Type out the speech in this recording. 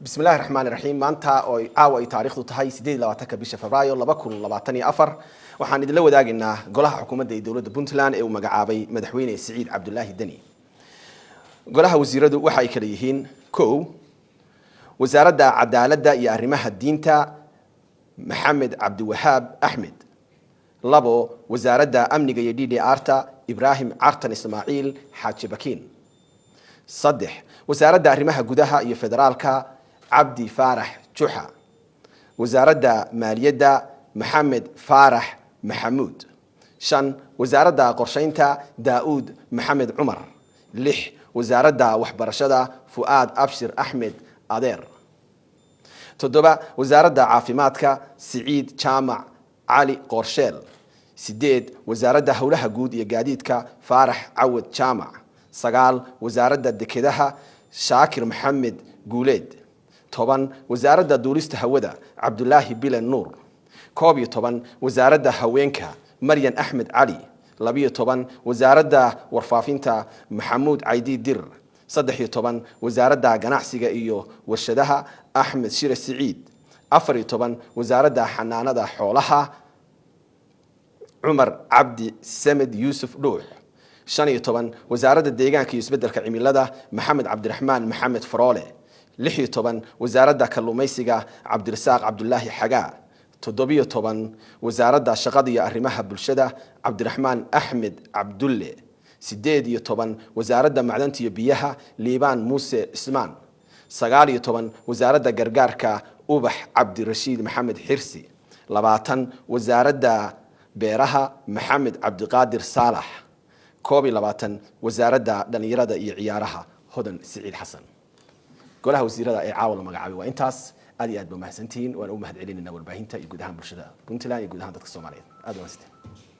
Bismillahi raxmaani raxiim. Maanta oo caawa ay taariikhdu tahay 28-ka bisha Febraayo 2024, waxaan idinla wadaagaynaa golaha xukuumadda ee dowladda Puntland ee uu magacaabay Madaxweyne Siciid Cabdulaahi Deni. Golaha wasiiradu waxa ay kala yihiin: kow, Wasaaradda Cadaaladda iyo Arrimaha Diinta, Maxamed Cabdiwahaab Axmed. Labo, Wasaaradda Amniga iyo DDR ta, Ibraahim Cartan Ismaaciil Xaaji Bakiin. Saddex, Wasaaradda Arrimaha Gudaha iyo Federaalka, Cabdi Faarax Juxa. Wasaaradda Maaliyadda, Maxamed Faarax Maxamuud. Shan, Wasaaradda Qorshaynta, Daa'uud Maxamed Cumar. Lix, Wasaaradda Waxbarashada, Fu'aad Abshir Axmed Adeer. Toddoba, Wasaaradda Caafimaadka, Siciid Jaamac Cali Qoorsheel. Sideed, Wasaaradda Howlaha Guud iyo Gaadiidka, Faarax Cawad Jaamac. Sagaal, Wasaaradda Dekedaha, Shaakir Maxamed Guuleed. 10, Wasaaradda Duulista Hawada, Cabdulaahi Bilan Nuur. 11, Wasaaradda Haweenka, Maryan Axmed Cali. 12, Wasaaradda Warfaafinta, Maxamuud Caydi Dir. 13, Wasaaradda Ganacsiga iyo Warshadaha, Axmed Shire Siciid. 14, Wasaaradda Xanaanada Xoolaha, Cumar Cabdi Samed Yuusuf Dhuux. 15, Wasaaradda Deegaanka iyo Isbeddelka Cimilada, Maxamed Cabdiraxmaan Maxamed Faroole. 16, Wasaaradda Kalluumaysiga, Cabdirasaaq Cabdulaahi Xagaa. 17, Wasaaradda Shaqada iyo Arrimaha Bulshada, Cabdiraxmaan Axmed Cabdulle. 18, Wasaaradda Macdanta iyo Biyaha, Liibaan Muuse Cismaan. 19, Wasaaradda Gargaarka, Ubax Cabdirashiid Maxamed Xirsi. 20, Wasaaradda Beeraha, Maxamed Cabdiqaadir Saalax. 21, Wasaaradda Dhallinyarada iyo Ciyaaraha, Hodan Siciid Xasan. Golaha wasiirada ee caawa la magacaabay waa intaas. Aad iyo aad ba mahadsantihiin. Waan u mahad celinayna warbaahinta iyo guud ahaan bulshada Puntland iyo guud ahaan dadka Soomaaliyeed. Aad waa mahadsantihiin.